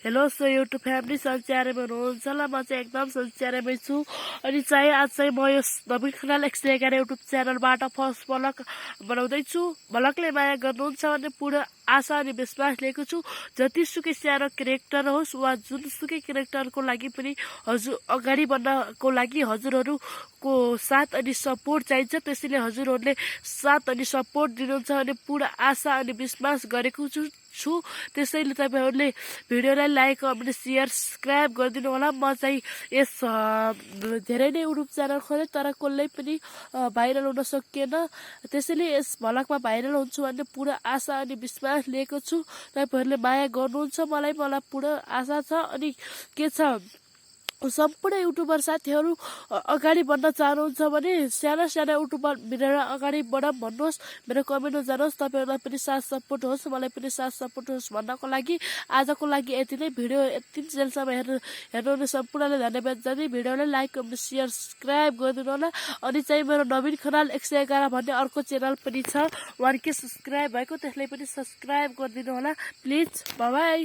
Hello so YouTube family सञ्चारमा हुनुहुन्छ ल म चाहिँ एकदम सञ्चारमै छु अनि चाहिँ आज चाहिँ म यो नवीन खनाल एक्सलेगर युट्युब च्यानलबाट फर्स्ट भ्लग बनाउँदैछु। भ्लगले माया गर्नुहुन्छ भने पूर्ण आशा अनि विश्वास लिएको छु। जतिसुकै सानो क्यारेक्टर होस् वा जुनसुकै क्यारेक्टरको लागि पनि हजुर अगाडि बढ्नको लागि हजुरहरूको साथ अनि सपोर्ट चाहिन्छ। त्यसैले हजुरहरूले साथ अनि सपोर्ट दिनुहुन्छ भने पूर्ण आशा अनि विश्वास गरेको छु। त्यसैले तपाईहरुले भिडियोलाई लाइक कमेन्ट शेयर सब्स्क्राइब गरिदिनु होला। म चाहिँ यस धेरै नै युट्युब च्यानल खोले तर कसले पनि भाइरल हुन सकिएन। त्यसैले यस भ्लगमा भाइरल हुन्छु भन्ने पूर्ण आशा अनि विश्वास लिएको छु। तपाईहरुले माया गर्नुहुन्छ मलाई पूर्ण आशा छ। अनि के छ सम्पूर्ण युट्युबर साथीहरु अगाडि बढ्न चाहनुहुन्छ भने साना साना युट्युबर बिना अगाडि बढ भन्नुहोस्। मेरो कमेन्टमा जानुहोस्। तपाईहरुलाई पनि साथ सपोर्ट होस् मलाई पनि साथ सपोर्ट होस् भन्नको लागि आजको लागि यति नै। भिडियो यति जेलसम्म हेर्नुहुने सम्पूर्णलाई धन्यवाद दिँदै भिडियोलाई लाइक कमेन्ट शेयर सब्स्क्राइब गरिदिनु होला। अनि चाहिँ मेरो नवीन खनाल 111 भन्ने अर्को च्यानल पनि छ 1K सब्स्क्राइब भएको, त्यसलाई पनि सब्स्क्राइब गरिदिनु होला प्लिज। Bye bye.